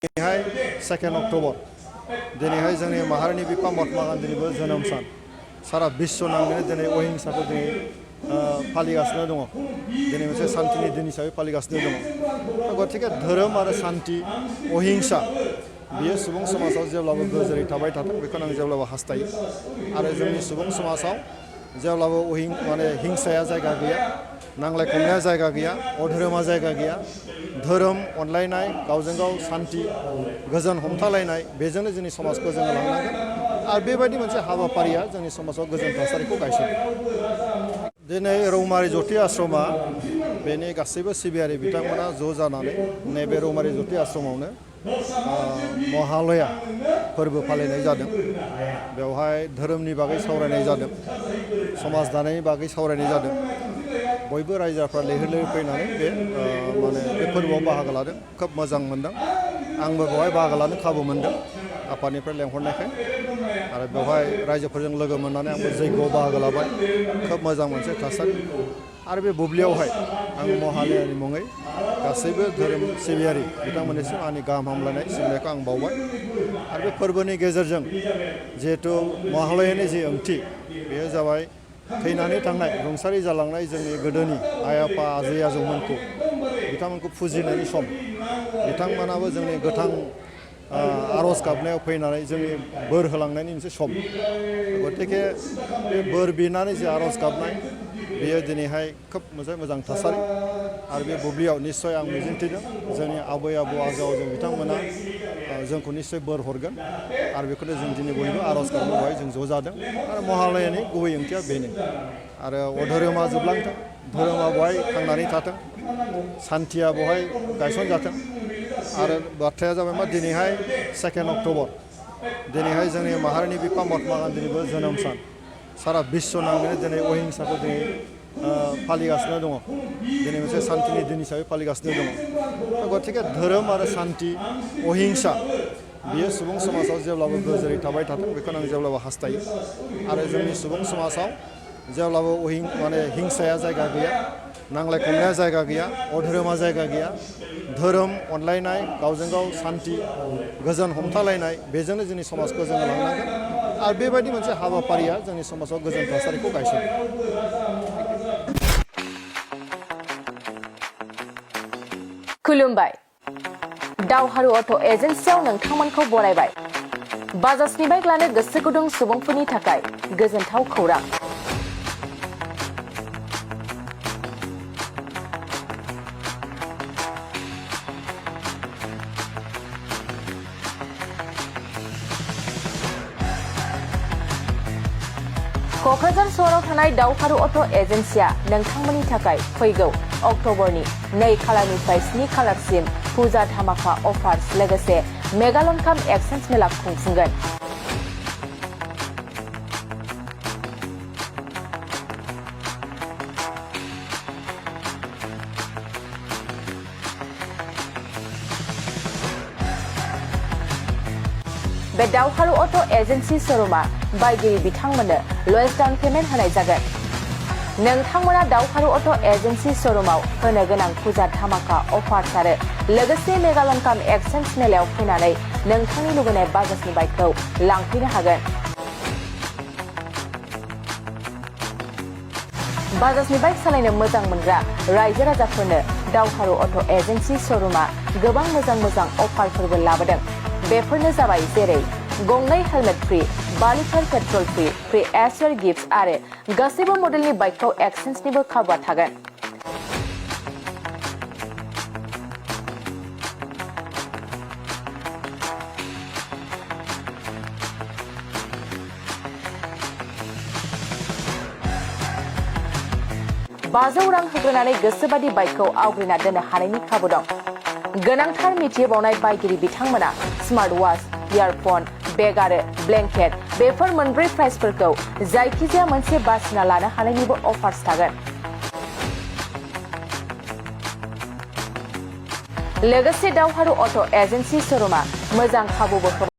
दिनैहाय 2 अक्ट'बर दिनैहाय जोंनि माहारिनि बिफा महात्मा गान्धीनिबो जोनोम सान सारा विश्व नाङैनो दिनै अहिंसाखौ दिनै फालिगासिनो दङ। दिनै मोनसे शान्तिनि दिन हिसाबै फालिगासिनो दङ। गतिके धोरोम आरो शान्ति अहिंसा बियो सुबुं समाजाव जेब्लाबो गोजोरै थाबाय थाथों बेखौ आं जेब्लाबो हास्थायो आरो जोंनि सुबुं समाजाव जेब्लाबो हिंसाया जायगा गैया, नांलाय खमलाया जायगा गैया, अधोरोमा जायगा गैया। धोरोम अनलायनाय, गावजों गाव शान्ति गोजोन हमथालायनाय बेजोंनो जोंनि समाजखौ जोङो लांनांगोन आरो बेबायदि मोनसे हाबाफारिया जोंनि समाजाव गोजोन थासारिखौ गायसनो। दिनै रौमारि ज्योति आश्रमा बेनि गासैबो सिबियारि बिथांमोना ज' जानानै नैबे रौमारि ज्योति आश्रमावनो महालया फोरबो फालिनाय जादों। बेवहाय धोरोमनि बागै सावरायनाय जादों, समाज दानायनि बागै सावरायनाय जादों। बयबो रायजोफ्रा लैहोर लैहोर फैनानै बे फोरबोआव बाहागो लादों। खोब मोजां मोनदों। आंबो बेवहाय बाहागो लानो खाबु मोनदों आफादनिफ्राय लेंहरनायखाय आरो बेवहाय रायजोफोरजों लोगो मोननानै आंबो जैग'आव बाहागो लाबाय। खोब मोजां मोनसे थासारि आरो बे बुब्लियावहाय आं महालयानि मुङै गासैबो धोरोम सिबियारि बिथांमोननिसिम आंनि गाहाम हामलायनाय सिबिनायखौ आं बावबाय आरो बे फोरबोनि गेजेरजों जिहेथु महालयानि जि ओंथि बेयो जाबाय थैनानै थांनाय रुंसारि जालांनाय जोंनि गोदोनि आइ आफा आजै आजौमोनखौ बिथांमोनखौ फुजिनायनि सम, बिथांमोनाबो जोंनि गोथां आर'ज गाबनायाव फैनानै जोंनि बोर होलांनायनि मोनसे सम। गतिके बे बोर बिनानै जे आर'ज गाबनाय बेयो दिनैहाय खोब मोजां थासारि आरो बे बुब्लियाव निस्सय आं मिजिंथिदों जोंनि आबै आबौ आजौ आजौ बिथांमोना जोंखौ निस्सय बोर हरगोन आरो बेखौनो जों दिनै बयबो आर'ज गाबनो बेवहाय जों ज' जादों आरो महालयानि गुबै ओंथिया बेनो आरो अधोरोमा जोबलांथों, धोरोमा बेवहाय थांनानै थाथों, शान्तिया बेवहाय गायसनजाथों आरो बाथ्राया जाबाय मा दिनैहाय 2 अक्ट'बर दिनैहाय जोंनि माहारिनि बिफा महात्मा गान्धीनिबो जोनोम सान सारा विश्व नाङैनो दिनै अहिंसाखौ दिनै फालिगासिनो दङ। दिनै मोनसे शान्तिनि दिन हिसाबै फालिगासिनो दङ। गतिके धोरोम आरो शान्ति अहिंसा बियो सुबुं समाजाव जेब्लाबो गोजोरै थाबाय थाथों बेखौ आं जेब्लाबो हास्थायो आरो जोंनि सुबुं समाजाव जेब्लाबो हिंसाया जायगा गैया, नांलाय खमलाया जायगा गैया, अधोरोमा जायगा गैया। धोरोम अनलायनाय, गावजों गाव शान्ति गोजोन हमथालायनाय बेजोंनो जोंनि समाजखौ जोङो लांनांगोन आरो बेबायदि मोनसे हाबाफारिया जोंनि समाजाव गोजोन थासारिखौ गायसनो। खुलुमबाय। दावहारु अट' एजेन्सियाव नोंथांमोनखौ बरायबाय। बाजाजनि बाइक लानो गोसो गुदुं सुबुंफोरनि थाखाय गोजोनथाव खौरां। क'क्राझार सहराव थानाय दावहारु अट' एजेन्सिया नोंथांमोननि थाखाय फैगौ अक्ट'बरनि 2 खालारनिफ्राय 7 खालारसिम फुजा धामाका अफार्स लोगोसे मेगालन काम एक्सचेन्ज मेला खुंफुंगोन। बे दावहारु अट' एजेन्सि श'रुमा बायगिरि बिथांमोननो लवेस्ट डाउन पेमेन्ट होनाय जागोन। नोंथांमोना दावहारु अट' एजेन्सि श'रुमाव होनो गोनां फुजा धामाका अफार्स आरो लोगोसे मेगालन काम एक्सचेन्ज मेलायाव फैनानै नोंथांनि लुबैनाय बाजाजनि बाइकखौ लांफैनो हागोन। बाजाजनि बाइक सालायनो मोजां मोनग्रा रायजो राजाफोरनो दावहारु अट' एजेन्सि श'रुमा गोबां मोजां अफारफोरबो लाबोदों। बेफोरनो जाबाय जेरै गंनै helmet free, 5 litre petrol free air gift आरो गासैबो मडेलनि बाइकखौ एक्सचेन्जनिबो खाबुआ थागोन। $500 रां होग्रोनानै गोसोबादि बाइकखौ आवग्रिना दोननो हानायनि खाबु दं। गोनांथार मिथिहोबावनाय बायगिरि बिथांमोना स्मार्ट वाच, इयारफन, बेग आरो ब्लेंकेट बेफोर मोनब्रै प्राइसफोरखौ जायखिजाया मोनसे बासिना लानो हानायनिबो अफार्स थागोन। लोगोसे दावहारु अट' एजेन्सि श'रुमा मोजां खाबुबो